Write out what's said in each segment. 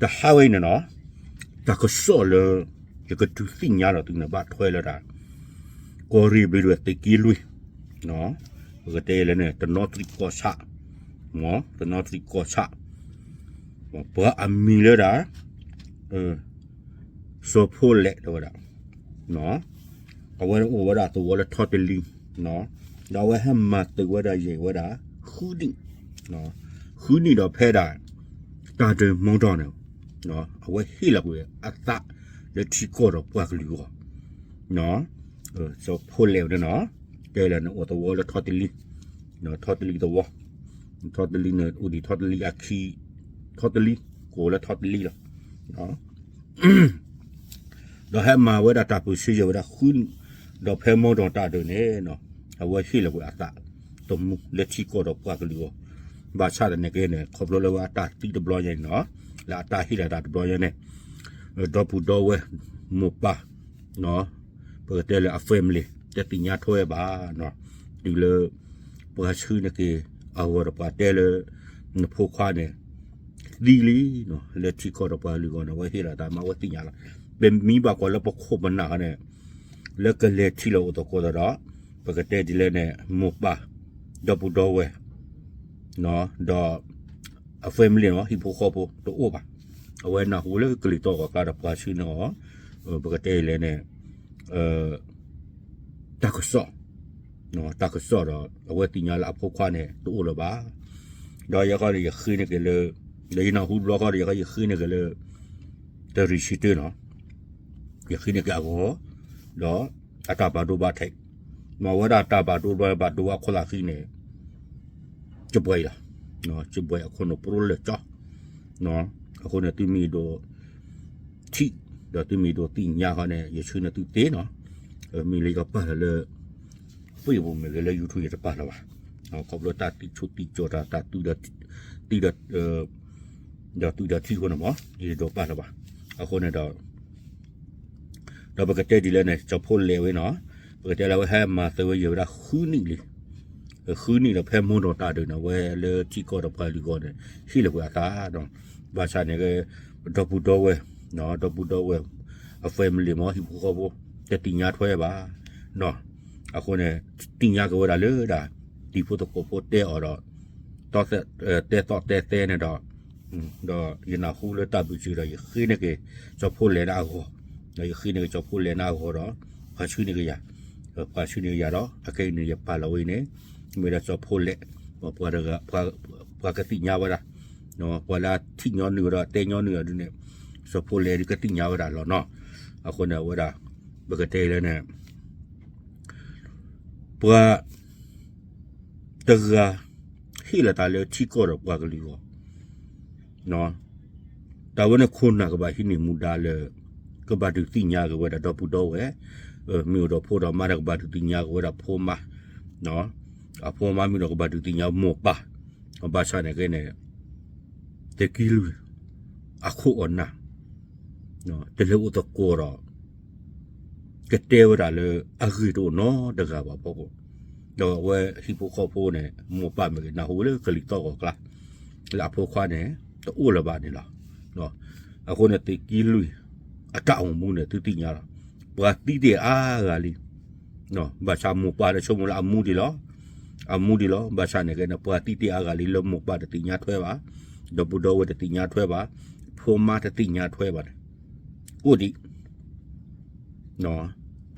တဟါဝဲအံၤန့ၣ်နီၤ, တၢ်ကစီၣ်လၢ ယကဒုးသ့ၣ်ညါဒီးသုန့ၣ် ဘၣ်ထွဲလၢဒၣ် ကီၢ်ရ့ၣ်ဘျ့းဒဝဲၢ်သုးက့လွံၢ်, ပကတဲလဲၣ်န့ၣ် တနီသရံၣ်ကီၢ်ဆၣ်, တနီသရံၣ်ကီၢ်ဆၣ်, ပှၤအမံၤလၢဒၣ် စီၤဖိလဲၣ်တဲဝဲဒၣ် အဝဲအိၣ်ဝဲဒၣ်သဝီလၢထီတလံ, ဒီးအဝဲဟဲမၤသုးဝဲဒၣ်ယဲၢ်ဝဲဒၣ် ဃုနံၣ်, ဃုနံၣ်ဒီးဖဲဒၣ် တၢ်ဒုးမီဒီးန့ၣ် အဝဲဟ့ၣ်လီၤကွံာ်အသးလၢထံကီၢ်ဒီးပှၤကလုာ်အဂီၢ်, စီၤဖိလဲၣ်ဝဲန့ၣ်နီၤ, တဲလဲၣ်န့ၣ်အိၣ်သဝီလၢထီတလံ, ထီတလံသဝီ, ထီတလံန့ၣ် အိၣ်ဒံးထီတလံအခံ, ထီတလံ, ကိးလၢထီတလံလီၤ. ဒီးဟဲမၤဝဲဒၣ်တၢ်ပၢဆှၢယဲၢ်ဝဲဒၣ်ဃုနံၣ်, ဒီးဖဲမီဒီးတၢ်ဒုးန့ၣ် အဝဲဟ့ၣ်လီၤကွံာ်အသးသမူလၢထံကီၢ်ဒီးပှၤကလုာ်အဂီၢ်, ဘၣ်ဆၣ်သနာ်က့န့ၣ် ခီဖျိလၢဝဲအတၢ်သံတဘျီညါန့ၣ်နီၤ, လၢအတၢ်ဟ့ၣ်လီၤသးတဘျီညါန့ၣ် ဒီပုၢ်ဒီဝဲၢ် မိၢ်ပၢ် ပကတဲလၢအ family တသ့ၣ်ညါထွဲဘၣ်, တုၤလၢ ပှၤဆှၢန့ၢ်က့ၤအဂီၢ်ဒီးပှၤတဲလၢ နဖိခွါန့ၣ် သံလံ, လၢထံကီၢ်ဒီးပှၤကလုာ်အဂီၢ်န့ၣ် အဝဲဟ့ၣ်လီၤသးမး အဝဲသ့ၣ်ညါလီၤ. ပမ့ၢ်ဘၣ်ကွၢ်လၢပခိၣ်ပနၢ်ဃီန့ၣ် လၢကလဲၤထံၣ်လိာ်အိၣ်သကိးသးဒီး ပကတဲဒ်လဲၣ်န့ၣ် မိၢ်ပၢ် ဒီပုၢ်ဒီဝဲၢ် ဒီး အ family န့ၣ် ဟံၣ်ဖိဃီဖိတအိၣ်ဘၣ်. အဝဲနၢ်ဟူလၢကလံၤသီၣ်ဂီၤကျါဒီးပှၤဆှၢန့ၢ်အီၤ, ပကတဲဒ်လဲၣ်န့ၣ် တၢ်ကစီၣ်, တၢ်ကစီၣ်ဒီး အဝဲသ့ၣ်ညါလၢအဖိခွါန့ၣ် တအိၣ်လၢၤဘၣ်. ဒီးယဲဃီဒီးယဃ့န့ၢ်က့ၤလၢ, ဒီးယနၢ်ဟူတဘျီဃီဒီး ယဲဃီယဃ့န့ၢ်က့ၤလၢ တရံးဆံတၢနီၤ, ယဃ့န့ၢ်က့ၤအဂီၢ်, ဒီးအတၢ်ဘၣ်ဒိဘၣ်ထံး, မ့ၢ်ဝဲဒၣ်တၢ်ဘၣ်ဒိဘၣ်ထံး ဘၣ်ဒိဘၣ်ထံးအခိၣ်သးဃံန့ၣ် ကဘှဲးအံၤလီၤ, ကဘှဲးအခိၣ်နူာ်ပရိလၢာ်ကၠီ, အဃိန့ၣ် သုမ့ၢ်ဒိးထံၣ် ဒီးသုမ့ၢ်ဒိးသ့ၣ်ညါဃီန့ၣ် ယဆှၢန့ၢ်သုသ့နီၤ, မ့ၢ်လၢယကပာ်လီၤလၢ Facebook မ့ၢ်ဂ့ၤ လၢ YouTube ယတပာ်လၢၤဘၣ်, ခီဖျိတၢ်သံဆိသံကၠိၤတၢ် တၢ် ဒီးသုဒီးထံၣ်အဃိန့ၣ်မ့ၢ် ယတဒိးပာ်လၢၤဘၣ်. အဃိန့ၣ်ဒီး ဒီးပကတဲဒ်လဲၣ်န့ၣ် စီၤဖိလဲၣ်ဝဲနီၤ, ပကတဲလၢအဝဲဟဲမၤသုးဝဲယဲၢ်ဝဲဒၣ်ဃုနံၣ်လံ, ဃုနံၣ်ဒီးဖဲမီဒီးတၢ်ဒုးန့ၣ် အဝဲလၢထံကီၢ်ဒီးပှၤကလုာ်အဂီၢ်န့ၣ် ဟ့ၣ်လီၤကွံာ်အသးဒီး ဘၣ်ဆၣ်န့ၣ် ဒီပုၢ်ဒီဝဲၢ်, ဒီပုၢ်ဒီဝဲၢ် အ family မ့ၢ်ဟံၣ်ဖိဃီဖိ တသ့ၣ်ညါထွဲဘၣ်. အဃိန့ၣ် သ့ၣ်ညါက့ၤဝဲဒၣ်လၢဒၣ် တံၤဖိသကိးဖိတဲအီၤဒီး တဲသီၣ်တဲသဲန့ၣ်ဒီး ဒီးယနၢ်ဟူလၢတၢ်ဘျုးစ့ၢ်ဒီး ယဃ့န့ၢ်က့ၤ စီၤဖိလဲၣ်န့ၣ်အဂီၢ်, ဒီးယဃ့န့ၢ်က့ၤစီၤဖိလဲၣ်န့ၣ်အဂီၢ်ဒီး ပှၤဆှၢန့ၢ်က့ၤယၤ, ပှၤဆှၢန့ၢ်က့ၤယၤဒီး အခဲအံၤန့ၣ် ယပာ်လီၤဝဲအံၤန့ၣ် မ့ၢ်ဒၣ်စီၤဖိလဲၣ်, ပှၤကသ့ၣ်ညါဝဲဒၣ်, ပှၤလၢအထံၣ်ညီနုၢ်ဝဲဒီးတဲညီနုၢ်အီၤဒ်န့ၣ် စီၤဖိလဲၣ်ဒ်ကသ့ၣ်ညါဝဲဒၣ်လီၤနီၤ. အဃိန့ၣ် အဝဲဒၣ် ပကတဲလဲၣ်န့ၣ် ပှၤ တဂၤ ဟ့ၣ်လီၤသးလၢထံကီၢ်ဒီးပှၤကလုာ်အဂီၢ်, တၢ်ဝဲန့ၣ်ခိၣ်နၢ်ကဘၣ်ဟံးန့ၢ်မူဒါလၢ ကဘၣ်ဒုးသ့ၣ်ညါက့ၤဝဲဒၣ်ဒီပုၢ်ဒီဝဲၢ်, မ့ၢ်အိၣ်ဒီးဖိဒီးမါဒီး ကဘၣ်ဒုးသ့ၣ်ညါက့ၤဝဲဒၣ်ဖိမါ, အဖိမါမ့ၢ်ဒီး ကဘၣ်ဒုးသ့ၣ်ညါမိၢ်ပၢ်, ဘၣ်ဆၣ်န့ၣ်က့န့ၣ် သုးက့လွံၢ် အခိၣ်အနၢ် တလဲၤအိၣ်သကိးဒီး ကတဲဝဲဒၣ်လၢအဂ့ၢ်တအိၣ်နီတဂၤဘၣ်အဖီခိၣ်, ဒီးအဝဲဟံၣ်ဖိဃီဖိန့ၣ် မိၢ်ပၢ်မ့ၢ်ဂ့ၤ နၢ်ဟူလၢကလံၤသီၣ်ဂီၤကျါ လၢအဖိခွါန့ၣ် တအိၣ်လၢၤဘၣ်န့ၣ်လီၤ. အဃိန့ၣ် သုးက့လွံၢ် အတၢ်အိၣ်မူန့ၣ် သုသ့ၣ်ညါလီၤ. ပှၤသံတ့ၢ်အါဂၤလံ ဘၣ်ဆၣ်မိၢ်ပၢ်ဒီးဆိကမိၣ်လၢအမူဒံးလီၤ, အမူဒံးလီၤ. ဘၣ်ဆၣ်န့ၣ်က့န့ၣ် ပှၤသံတ့ၢ်အါဂၤလံ လၢမိၢ်ပၢ်တသ့ၣ်ညါထွဲဘၣ်, ဒီပုၢ်ဒီဝဲၢ်တသ့ၣ်ညါထွဲဘၣ်, ဖိမါတသ့ၣ်ညါထွဲဘၣ်န့ၣ် ကိးဒံး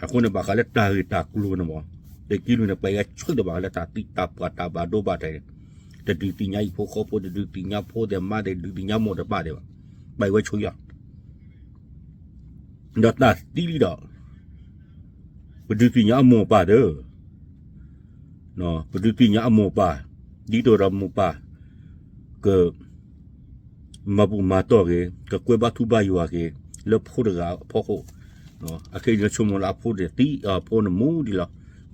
အဃိန့ၣ် ဘၣ်ဃးလၢတၢ်ဂ့ၢ်တၢ်ကျိၤန့ၣ်မ့ၢ် သုးက့လွံၢ်န့ၣ် ပှၤအံၤဆၢထၢၣ်ဘၣ်ဃးလၢတၢ်သံတၢ်ပှၢ်တၢ်ဘၣ်ဒိဘၣ်ထံးန့ၣ် တဒုးသ့ၣ်ညါဟံၣ်ဖိဃီဖိ တဒုးသ့ၣ်ညါဖိသ့ၣ်မါသ့ၣ် ဒုးသ့ၣ်ညါမိၢ်တပၢ်သ့ၣ်ဘၣ်, ပှၤအံၤဝဲဆိယီၤ ဒီးတၢ်သံလံဒီး ပဒုးသ့ၣ်ညါအမိၢ်အပၢ်သ့ၣ်, ပဒုးသ့ၣ်ညါအမိၢ်အပၢ်, ဒ်သိးဒီးမိၢ်ပၢ် က မၤဘူၣ်မၤတီၢ်က့ၤ ကကွဲဘါထုဘါယွၤက့ၤ လၢဖိတဂၤအဖီခိၣ်, အခဲအံၤန့ၣ်ဆိကမိၣ်လၢအဖိန့ၣ်သံ အဖိန့ၣ်မူဒံးလီၤ,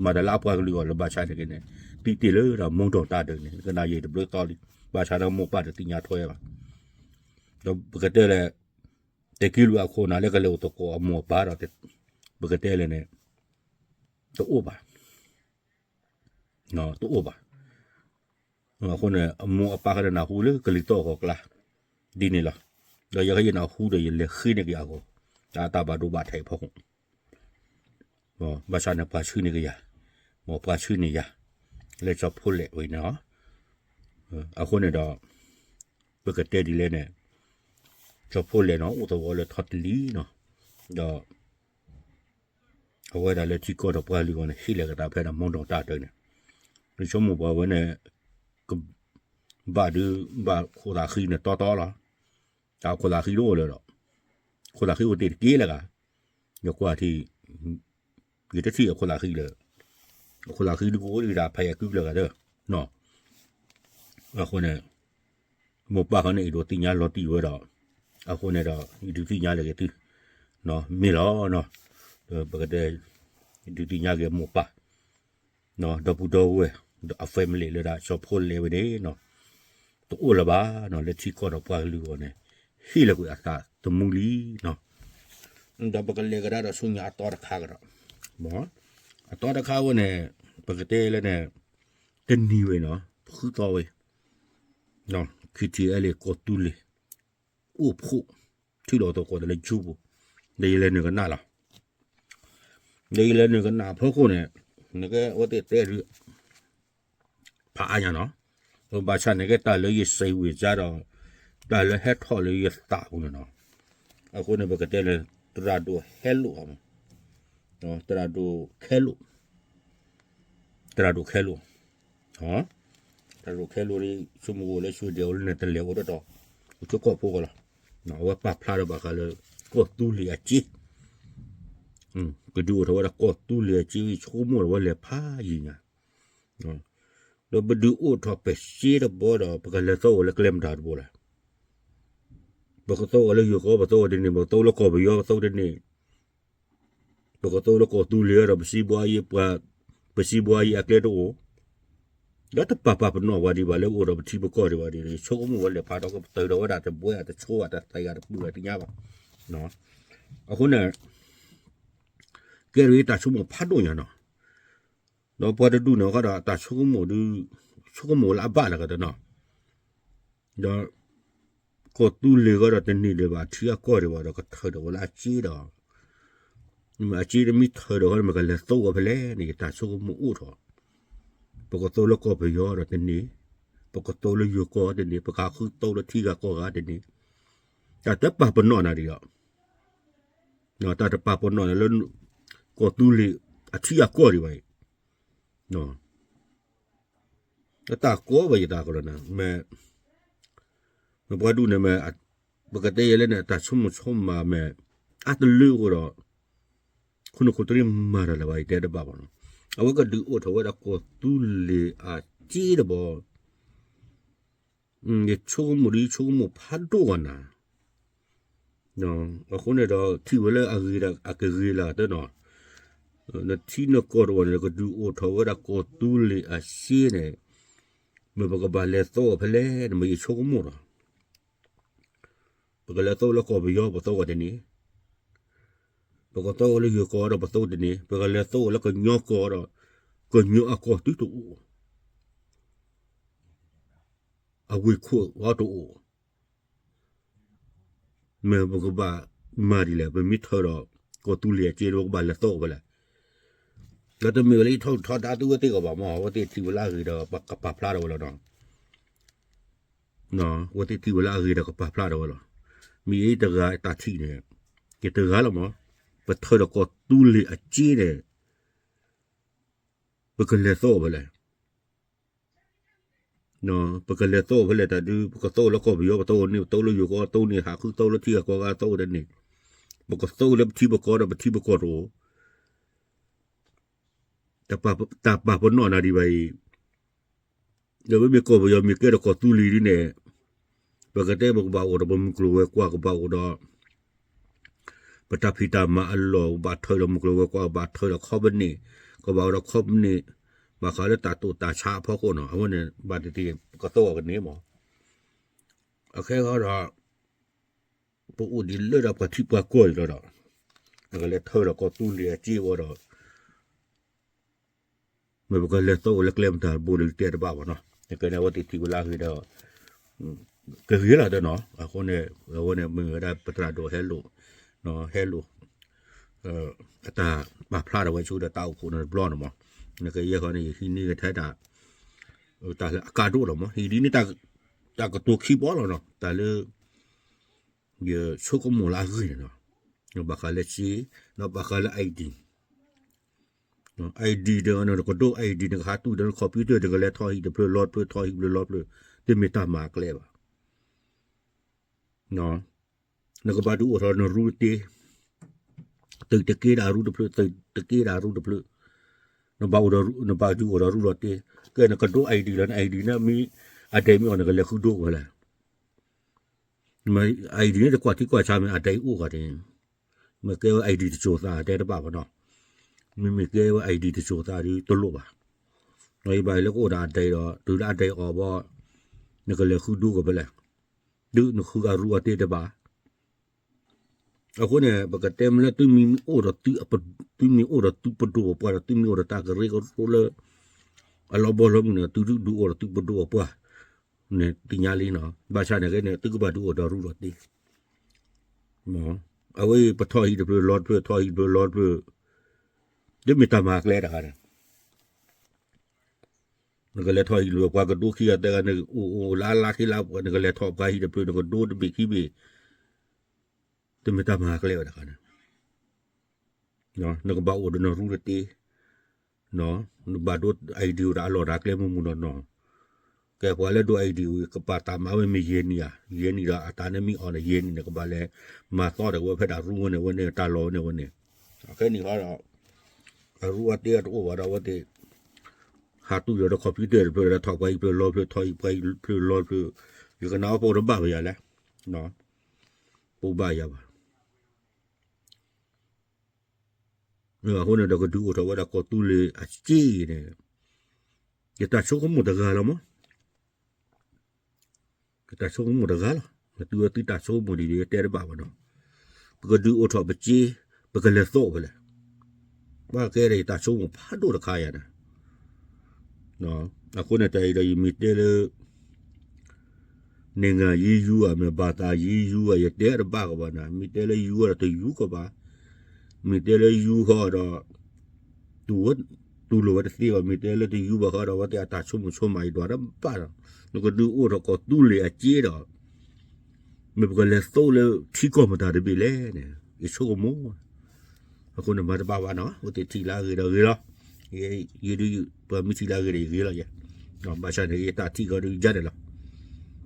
မၤတၢ်လၢအပှၤကလုာ်အဂီၢ်လၢဘၣ်ဆၣ်န့ၣ်က့န့ၣ် သံတ့ၢ်လၢဒီးမီဒီးတၢ်ဒုးန့ၣ် ကနၣ်ယံာ်တဘျုးသီလံ, ဘၣ်ဆၣ်ဒီးမိၢ်ပၢ်တသ့ၣ်ညါထွဲဘၣ်, ဒီးပကတဲလဲၣ် သုးက့လွံၢ်အခိၣ်နၢ်လၢကလဲၤအိၣ်သကိးအမိၢ်အပၢ်ဒီး ပကတဲလဲၣ်န့ၣ် တအိၣ်ဘၣ်, တအိၣ်ဘၣ်. အဃိန့ၣ် အမိၢ်အပၢ်ဃီဒီးနၢ်ဟူလၢကလံၤသီၣ်ဂီၤကျါ ဒ်န့ၣ်လီၤ. ဒီးယဲယနၢ်ဟူဒီးယလဲၤဃ့န့ၢ်က့ၤအဂီၢ်, တၢ်တၢ်ဘၣ်ဒိဘၣ်ထံးအဖီခိၣ်, ဘၣ်ဆၣ်န့ၣ်ပှၤဆှၢန့ၢ်က့ၤယၤ, မ်ပှၤဆှၢန့ၢ်ယၤ, လၢကၠီဖီလဲၣ်ဝဲန့ၣ်လီၤ. အဃိန့ၣ်ဒီး ပကတဲဒ်လဲၣ်န့ၣ်, ကၠီဖီလဲၣ်နီၤ အိၣ်သဝီလၢထီတလံၤနီၤ, ဒီး အဝဲဒၣ်လၢထံကီၢ်ဒီးပှၤကလုာ်အဂီၢ်န့ၣ် ဟ့ၣ်လီၤက့ၤတၢ်ဖဲဒၣ်မီဒီးတၢ်တၢန့ၣ်, ယဆိကမိၣ်ပှၤဝဲန့ၣ် ကဘၣ်ဒုးဘၣ်ခိၣ်သးဃံန့ၣ်တီတီလီၤ. တၢ်ခိၣ်သးဃံတအိၣ်လၢၤဒီး, ခိၣ်သးဃံအိၣ်တ့ၢ်တက့ၢ်လၢၤဂၤ, ယကွၢ်ထံ, ယတထံၣ်အခိၣ်သးဃံလၢၤ, အခိၣ်သးဃံဒုးကအိၣ်ဒံးဒၣ်ဖးယံၤကုၢ်လၢၤဂၤဒီး, အဃိန့ၣ် မိၢ်ပၢ်ဃီန့ၣ် အဲၣ်ဒိးသ့ၣ်ညါလီၤတံၢ်ဝဲဒီး, အဃိန့ၣ်ဒီး ယဒုးသ့ၣ်ညါလၢက့ၤသု, မ့ၢ်လီၤ, ပကတဲ, ဒုးသ့ၣ်ညါက့ၤမိၢ်ပၢ်, ဒီပုၢ်ဒီဝဲၢ်, ဒီးအ family လၢဒၣ်ကၠီဖီလဲၣ်ဝဲန့ၣ်, တအိၣ်လၢၤဘၣ်နီၤ လၢထံကီၢ်ဒီးပှၤကလုာ်အဂီၢ်န့ၣ်, ဟ့ၣ်လီၤကွံာ်အသးသမူလံနီၤ. ဒီးပကလဲၤကဒါဒီးဆူညါအသီတခါကဒီး, အသီတခါဝဲန့ၣ်, ပကတဲလၢန့ၣ်, တနံၤဝဲနီၤ ဃုသီဝဲ, KTLA ကီၢ်သူလ့ၤ အိၣ်ဖှိၣ် ထံၣ်လိာ်သကိးတၢ်လၢကၠိပူၤ, ဒီးယလဲၤနုာ်ကနၣ်လီၤ. ဒီးယလဲၤနုာ်ကနၣ်အဖီခိၣ်န့ၣ်, နကဲအဝဲသ့ၣ်တဲဒုး ဖးအါညါနီၤ, ဘၣ်ဆၣ်န့ၣ်ကဲတၢ်လၢယစံးဝံၤစါဒီး, တၢ်လၢဟဲထီၣ်လၢယသးပူၤန့ၣ်နီၤ, အဃိန့ၣ် ပကတဲလၢ သရၣ်ဒိၣ်ဟဲလိာ်, သရၣ်ဒိၣ်ခဲလိာ် သရၣ်ဒိၣ်ခဲလိာ်, သရၣ်ဒိၣ်ခဲလိာ်ဒ် ဆိကမိၣ်အိၣ်လၢ Sweden အိၣ်လၢန့ၣ် တလဲၤအိၣ်ဒီး အိၣ်ဆိကီၢ်ဖိကီၢ်လီၤ. အဝဲပာ်ဖျါဒီးဘၣ်ဃးလၢ ကီၢ်သူလ့ၤအစ့, ပဒုးအိၣ်ထီၣ်ဝဲဒၣ်ကီၢ်သူလ့ၤအစ့ ဆိကမိၣ်ဒီးဝဲလဲၤဖးယံၤညါ, ဒီးပဒုးအိၣ်ထီၣ်ပစ့တဘီဒီး ပကလဲၤသီအိၣ်လၢကျဲမတၤတဘိလဲၣ်. ပကသီအိၣ်လၢယိၤကီၢ် ပသီအိၣ်တန့ၢ်, ပကသီအိၣ်လၢကီၢ်ပယီၤ ပသီအိၣ်တန့ၢ်, ပကသီအိၣ်လၢကီၢ်သူလ့ၤဒီး ပစံးဘှါအံၤ, ပစံးဘှါအံၤအကျဲတအိၣ်, ဒီးတပာ်ပာ်ပနီၣ်ဝဲဒံးဘၣ်လၢအိၣ်ဒီးပထံပကီၢ်ဒံးဘၣ်ဒ်န့ၣ် ဆိကမိၣ်ဝဲလဲၤဖးထီၣ်ကပတုာ်ဒီးဝဲဒၣ်တဘှဲအတဆိအတသဲးအတပုၢ်အတညါဘၣ်. အဃိန့ၣ် ကဲဒ်တၢ်ဆိကမိၣ်ဖးဒိၣ်ညါနီၤ, ဒီးပှၤတဒူၣ်န့ၣ်ဃီဒီး တၢ်ဆိကမိၣ်ဒုး ဆိကမိၣ်လၢအဘၣ်လၢကတနီၤ, ဒီး ကီၢ်သူလ့ၤဃီဒီးတန့ၢ်ဒံးဘၣ် ထံအကီၢ်ဒံးဘၣ်ဒီး ကထၢဒီးဝဲလၢအစ့ဒီး, အစ့တမ့ၢ်ထၢဒီးဃီ မ့ၢ်ကလဲၤသီဝဲဖဲလဲၣ်န့ၣ် ယတၢ်ဆိကမိၣ်အိၣ်ထီၣ်, ပကသီလၢကီၢ်ပယီၤဒီးတန့ၢ်, ပကသီလၢယိၤကီၢ်တန့ၢ်, ပကဃုသီလၢထံဂၤကီၢ်ဂၤတန့ၢ်, တၢ်တပာ်ပနီၣ်နၤဒံးဒီး တၢ်တပာ်ပနီၣ်နၤလၢ ကီၢ်သူလ့ၤအထံအကီၢ်ဒံးဘၣ်အံၤ, တၢ်ကီဘၣ်ယတၢ်ကရၢနၤ, မ့ၢ်ပှၤဒူၣ်န့ၣ်မ့ၢ် ပကတဲယဲလၢန့ၣ် တၢ်ဆိကမိၣ်ဆိကမးမ့ၢ် အါတလၢအဃိဒီး ခိၣ်နူာ်ခိၣ်တရံးမၤတၢ်လၢၤဘၣ် ယတဲတဘၣ်ဘၣ်နီၤ, အဝဲကဒုးအိၣ်ထီၣ်ဝဲဒၣ်ကီၢ်သူလ့ၤအစ့တဘီ ယဆိကမိၣ်ဒ်ယဆိကမိၣ်ဖးဒိၣ်ဂီၢ်နၤ, အဃိန့ၣ်ဒီး ထံၣ်ဝဲလၢအဂ့ၤဒီးအကဂ့ၤလၢတနီၤ, နထံနကီၢ်တဝီန့ၣ် ကဒုးအိၣ်ထီၣ်ဝဲဒၣ်ကီၢ်သူလ့ၤအစ့န့ၣ်, မ့ၢ်ပကဘၣ်လဲၤသီအီၤဖဲလဲၣ်န့ၣ် မ့ၢ်ယဆိကမိၣ်ဒီး ပကလဲၤသီလၢကီၢ်ပယီၤ ပသီဝဲတန့ၢ်, ပကသီလၢယိၤကီၢ်ဒီးပသီတန့ၢ်, ပကလဲၤသီလၢကညီကီၢ်ဒီး ကညီအကီၢ်သုတအိၣ်, အဝ့ၢ်ခိၣ်အီၤတအိၣ်, မ့ၢ်ပကဘၣ်မၤဒ်လဲၣ်, ပမ့ၢ်ထၢဒီး ကီၢ်သူလ့ၤအစ့ဒီး ပကဘၣ်လဲၤသီဝဲလဲၣ်, ဒီးတမ့ၢ်ဝဲလၢယထီၣ်ထီဒါသုဝဲသ့ၣ်ကီးဘၣ်မး, အဝဲသ့ၣ်ထံၣ်ဝဲလၢအဂ့ၤဒီးကပာ်ဖျါထီၣ်ဝဲလီၤနီၤ အဝဲသ့ၣ်ထံၣ်ဝဲလၢအဂ့ၤဒီးကပာ်ဖျါထီၣ်ဝဲလီၤ. မ့ၢ်ယတဂၤတၢ်ထံၣ်န့ၣ်, ယတဂၤလီၤမး, ပထၢဒီးကီၢ်သူလ့ၤအစ့န့ၣ်, ပကလဲၤသီဝဲလဲၣ်, ပကလဲၤသီဝဲလဲၣ်တၢ်ဒုး ပကသီလၢကီၢ်ပယီၤ ပသီန့ၢ်, ပသီလၢယိၤကီၢ်သီန့ၢ်, ဟးဃုသီလၢထံဂၤကီၢ်ဂၤသီတန့ၢ်, ပကသီလၢပထံပကီၢ်ဒီးပထံပကီၢ်တအိၣ် တၢ်ပာ်ပနီၣ်နၤဒံးဘၣ်အံၤ, ဒီးမ့မ့ၢ်ကီၢ်ပယီၤမ့ၢ်ကဲဒီးကီၢ်သူလ့ၤဒ်န့ၣ်, ပကတဲပကဘၣ်အိၣ်ဒီးပမုၢ်ကျိၤဝဲၤကွာ် ကဘၣ်အိၣ်ဒီး ပတၢ်ဖံးတၢ်မၤအလီၢ် ကဘၣ်ထၢဒီးမုၢ်ကျိၤဝဲၤကွာ် ကဘၣ်ထၢဒီး company, ကဘၣ်အိၣ်ဒီး company, ဘၣ်ဃးလၢတၢ်တိာ်တၢ်ဆါအဖီခိၣ်နီၤ, အဝဲန့ၣ် ဘၣ်သ့ၣ်သ့ၣ် ပကသီအီၤကန့ၢ်မး, အခဲဃီဒီး ပအိၣ်ဒံးလၢဒၣ်ပှၤထံပှၤကီၢ်အံၤလီၤဒီး, ပကလဲၤထၢဒီးကီၢ်သူလ့ၤအစ့ဝဲဒီး, မ့ၢ်ပကလဲၤသီအိၣ်လၢကျဲမတၤတဘိဒီးတဲတဘၣ်ဘၣ်နီၤ, ကဲန့ၣ်အဝဲသ့ၣ်ထံၣ်ဝဲလၢအဂ့ၤဒီး, ကဂ့ၤလီၤတနီၤ အဃိန့ၣ် အဝဲန့ၣ်မ့ၢ်ဝဲဒၣ်ပသရၣ်ဒိၣ်ဟဲလိာ် ဟဲလိာ် အတၢ်ပာ်ဖျါထီၣ်ဝဲဆူဒီးတၢ်အိၣ်ဖှိၣ်န့ၣ်တဘျီန့ၣ်မး, နကယဲၢ်ဃီန့ၣ် ယဟံးန့ၢ်ကထဲဒၣ် တၢ်လၢအကါဒိၣ်လီၤမး, ဟံးဒ်န့ၣ် တၢ်ကတိၤခံဘီလီၤနီၤ, တၢ်လၢ ယဆိကမိၣ်လၢအဂ့ၢ်န့ၣ်နီၤ, ဘၣ်ဃးလၢစ့, ဒီးဘၣ်ဃးလၢ ID, ID ဒီးနကဒိ ID နကဟးတူၢ်ဒီးန computer နကလဲၤထီၣ်ဟံၣ်တဖျၢၣ်လီၤတဖျၢၣ် ထီၣ်ဟံၣ်တဖျၢၣ်လီၤတဖျၢၣ်, တမ့ၢ်တၢ်မၤအကျဲဘၣ်. နကဘၣ်ဒုးအိၣ်ထီၣ်နရူတတ့, သုးတက့ဒၣ်ရူတဖျၢၣ် သုးတက့ဒၣ်ရူတဖျၢၣ်, နဘၣ်ဒုးအိၣ်ထီၣ်ရူလီၤတ့, ကဲနကဒိ ID လီၤ န ID န့ၣ်မ့ၢ်အဒဲမ့ၢ်အီၤ နကလဲၤဃုဒိကလဲၣ် ID န့ၣ်တကွၢ်ထံကွၢ်ဆးမ့ၢ်အဒဲအိၣ်ဂၤန့ၣ်, မ့ၢ်ကဲဝဲ ID တစိၤသးတဲတဘၣ်ဘၣ်နီၤ, မ့မ့ၢ်ကဲဝဲ ID တစိၤသးဒီးတလိၣ်ဘၣ်. ယဘၣ်လၢကအိၣ်ဒီးအဒဲဒီး တုၤလၢအဒဲအီၤဘီ နကလဲၤဃုဒိကဖဲလဲၣ်, ဒုးနဃုအရူအတ့တဘၣ်. အဃိန့ၣ် ပကတဲမ့ၢ်လၢ သုမ့ၢ်အိၣ်ဒီးသုပဒိၣ်ပပှၢ်ဒီး သုမ့ၢ်အိၣ်ဒီးတၢ်ကရၢကရိလၢ အလီၤဘီလီၤမုၢ်န့ၣ် သုဒုးအိၣ်ဒီးသုပဒိၣ်ပပှၢ်န့ၣ် သ့ၣ်ညါလံနီၤ, ဘၣ်ဆၣ်န့ၣ်ကဲန့ၣ် သုကဘၣ်ဒုးအိၣ်ဒီးရူဒီးတ့ အဝဲအံၤပထီၣ်ဟံၣ်တဖျၢၣ်လီၤတဖျၢၣ် ထီၣ်ဟံၣ်တဖျၢၣ်လီၤတဖျၢၣ်, တမ့ၢ်တၢ်မၤကျဲတခါန့ၣ် နကလဲၤထီၣ်ဟံၣ်တဖျၢၣ် ပှၤကဒိခံဂၤသၢဂၤန့ၣ် အိၣ်အိၣ်လၢအလါခံလါ နကလဲၤထီၣ်ပှၤဟံၣ်တဖျၢၣ် နကဒိတဘ့ၣ်ခံဘ့ၣ်, တမ့ၢ်တၢ်မၤကျဲဝဲတခါန့ၣ် နကဘၣ်အိၣ်ဒီးနရူတတ့, နဘၣ်ဒိ ID အိၣ်ဒီးအလီၢ်ဒီးအကျဲမုၢ်မုၢ်နီၢ်နီၢ်, ကဲပှၤလၢဒိ ID ဝံၤ ကပာ်တၢ်မၤဝဲမ့ၢ်ယဲၢ်နံၣ်ဧါ, ယဲၢ်နံၣ်ဒီးအတၢ်န့ၣ်မ့ၢ်အီၤန့ၣ် ယဲၢ်နံၣ်န့ၣ် ကဘၣ်လဲၤမၤသီတၢ်ဝဲဖဲဒၣ်ရူဝဲန့ၣ် ဝဲန့ၣ်တၢ်လီၢ်ဝဲန့ၣ်ဝဲန့ၣ်, အခဲနံၣ်ဟီဒီး အရူအတ့တအိၣ်ဘၣ်ဒီး အဝဲသ့ၣ် ဟးတူၢ်ဒီး computer တဖျၢၣ်ဒီး ထီၣ်ပှၤဟံၣ်ဖျၢၣ်လီၤဖျၢၣ် ထီၣ်ဟံၣ်ပှၤဟံၣ်ဖျၢၣ်လီၤဖျၢၣ်, ယကနၣ်အီၤ ပအိၣ်တဘၣ်ဘၣ်ယၤလဲၣ်, ပအိၣ်ဘၣ်ယၤဘၣ်. အဃိန့ၣ်ဒီး ကဒုးအိၣ်ထီၣ်ဝဲဒၣ်ကီၢ်သူလ့ၤအစ့န့ၣ် ယတၢ်ဆိကမိၣ်တဂၤလီၤမး, ယတၢ်ဆိကမိၣ်တဂၤလီၤ. သုဝဲသုတၢ်ဆိကမိၣ်ဒ်န့ၣ် ယတဲတဘၣ်ဘၣ်နီၤ. ပကဒုးအိၣ်ထီၣ်ပစ့, ပကလဲၤသိးဖဲလဲၣ်, ဘၣ်ကဲဒီးယတၢ်ဆိကမိၣ်ဖးဒိၣ်တခါယၤန့ၣ်. အဃိန့ၣ်တၢ်အံၤဒီးယမ့ၢ်တဲလၢ နံၣ်ငါယံၤယူၤဧါ မ့ၢ်ဘၣ်သးယံၤယူၤဧါ ယတဲတဘၣ်ကဘၣ်နီၤ, မ့ၢ်တဲလၢယူၤဒီးတယူၤကဘၣ်, မ့ၢ်တဲလၢယူၤဃီဒီး တူၢ်ဝဲ တူၢ်လိာ်ဝဲတသ့ဘၣ်, မ့ၢ်တဲလၢတယူၤဘၣ်ဃီဒီး အဝဲသ့ၣ်အတၢ်ဆိကမိၣ်ဆိကမးယဒွးတဘၣ်ဒီး နကဒုးအိၣ်ထီၣ်ကီၢ်သူလ့ၤအစ့ဒီး မ့ၢ်ပကလဲၤသိးလၢထံကီၢ်မတၤတဘ့ၣ်လဲၣ်န့ၣ် ယဆိကမိၣ်. အဃိန့ၣ်မၤတဘၣ်ဘၣ်နီၤ, အဝဲသ့ၣ်ထံၣ်လၢအဂ့ၤဒီးဂ့ၤလီၤ. ယဲဒုး ပှၤမ့ၢ်ထံၣ်လၢအဂ့ၤဒီးယဂ့ၤလီၤယဲ, ဘၣ်ဆၣ်န့ၣ် ယတၢ်ထံၣ်ဃီဒုးယါန့ၣ်လီၤ.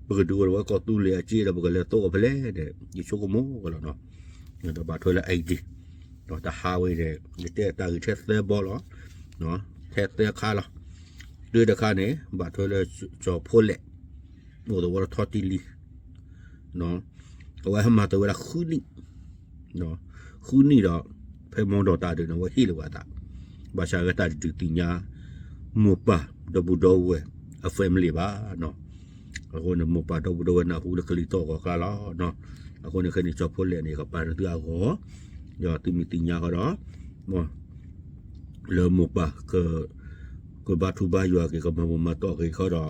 ပကဒုးအိၣ်ထီၣ်ဝဲကီၢ်သူလ့ၤအစ့ဒီး ပကလဲၤသိးအီၤဖဲလဲၣ်န့ၣ် ယဆိကမိၣ်ကလီၤနီၤ. ဒီးဘၣ်ထွဲလၢ ID ဒီးတဟးဝဲန့ၣ် ယတဲတၢ်ဂ့ၢ်ထဲသၢဘီလီၤ, ထဲသၢခါလီၤ. တၢ်တခါန့ၣ် ဘၣ်ထွဲလၢကၠီၤဖိလဲၣ် အိၣ်သဝီလၢထီတံလံ အဝဲဟဲမၤတၢ်ဝဲဒၣ်ဃုနံၣ်, ဃုနံၣ်ဒီး ဖဲမီဒီးတၢ်ဒုးန့ၣ် အဝဲဟ့ၣ်လီၤဝဲအသး, ဘၣ်ဆၣ်ဝဲတၢ်တဒုးသ့ၣ်ညါ မိၢ်ပၢ်ဒီပုၢ်ဒီဝဲၢ်အ family ဘၣ်နီၤ. အဃိန့ၣ် မိၢ်ပၢ်ဒီပုၢ်ဒီဝဲၢ်နၢ်ဟူလၢကလံၤသီၣ်ဂီၤကျါလီၤ. အဃိန့ၣ်ခဲန့ၣ် ကၠီၤဖိလဲၣ်န့ၣ် ကပာ်န့ၢ်သုအဂီၢ်, ဒီးသုမ့ၢ်သ့ၣ်ညါဃီဒီး လၢမိၢ်ပၢ် ကဘါထုဘါယွၤက့ၤ ကမၤဘူၣ်မၤတီၢ်က့ၤ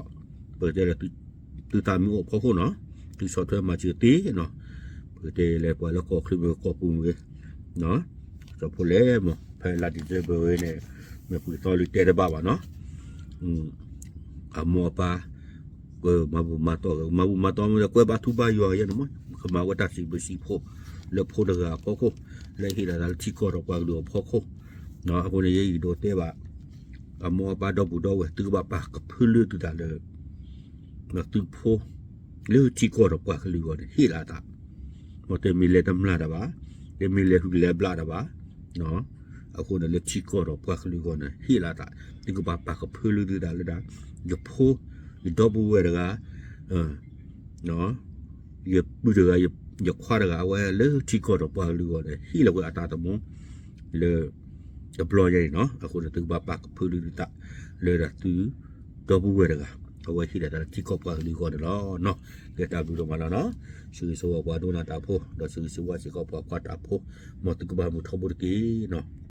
ဃီဒီး ပကတဲလၢ သုသးမ့ၢ်အိၣ်ဖီခိၣ်နီၤ, သုဆီၣ်ထွဲမၤစၢၤသ့နီၤ, ပကတဲလၢပှၤလၢကီၢ်ချၢမ့ၢ်ဂ့ၤ ကီၢ်ပူၤမ့ၢ်ဂ့ၤ, ကၠီၤဖိလဲၣ်မး ဖဲလါ December ဝဲန့ၣ် မ့ၢ်ပှဲၤသီလံတဲတဘၣ်ဘၣ်နီၤ. အမိၢ်အပၢ် ကမၤဘူၣ်မၤတီၢ် ကမၤဘူၣ်မၤတီၢ်မ့ၢ်ဒီး ကွဲဘါထုဘါယွၤယဲန့ၣ်မး ကမၤဝဲတၢ်စံးဘျုးစံးဖှိၣ် လၢဖိတဂၤအဖီခိၣ် လၢဟ့ၣ်လီၤသးလၢထံကီၢ်ဒီးပှၤကလုာ်အဖီခိၣ်. အဃိန့ၣ် ယဲယဒိးတဲဘၣ် အမိၢ်အပၢ်ဒီပုၢ်ဒီဝဲၢ် သုကဘၣ်ပာ်ကဖၢလၢသုသးလၢ သုဖိ လၢထံကီၢ်ဒီးပှၤကလုာ်အဂီၢ်န့ၣ် ဟ့ၣ်လီၤအသး, မ်တမ့ၢ်လဲၤတမျၢ်တၢ်ဘၣ်, တမ့ၢ်လဲၤဟုၣ်လဲၤဘျၣ်တၢ်ဘၣ်. အဃိန့ၣ် လၢထံကီၢ်ဒီးပှၤကလုာ်အဂီၢ်န့ၣ် ဟ့ၣ်လီၤအသး, သုကဘၣ်ပာ်ကဖၢလၢသုသးလၢဒၣ် ယဖိ ယဒီပုၢ်ဝဲၢ်တဂၤ ယပုၢ်တဂၤ ယခွါတဂၤ အဝဲလၢထံကီၢ်ဒီးပှၤကလုာ်အဂီၢ်န့ၣ် ဟ့ၣ်လီၤဝဲအသးသမူ လၢ တဘျီညါအံၤနီၤ. အဃိန့ၣ် သုကဘၣ်ပာ်ကဖၢလၢသုသး လၢဒၣ်သု ဒီပုၢ်ဝဲၢ်တဂၤ အဝဲဟ့ၣ်လီၤသးလၢထံကီၢ်ပှၤကလုာ်အဂီၢ်န့ၣ်လီၤနီၤ. ကဲတၢ်ဘျုးဒိၣ်မးလီၤနီၤ. ဆၢဂ့ၤဆၢဝါပှၤဒိကနၣ်တၢ်ဖိ ဒီးဆၢဂ့ၤဆၢဝါစ့ၢ်ကီးပှၤကွၢ်တၢ်ဖိ, မ်သုကဘၣ်မုာ်ထီဘိတက့ၢ်နီၤ.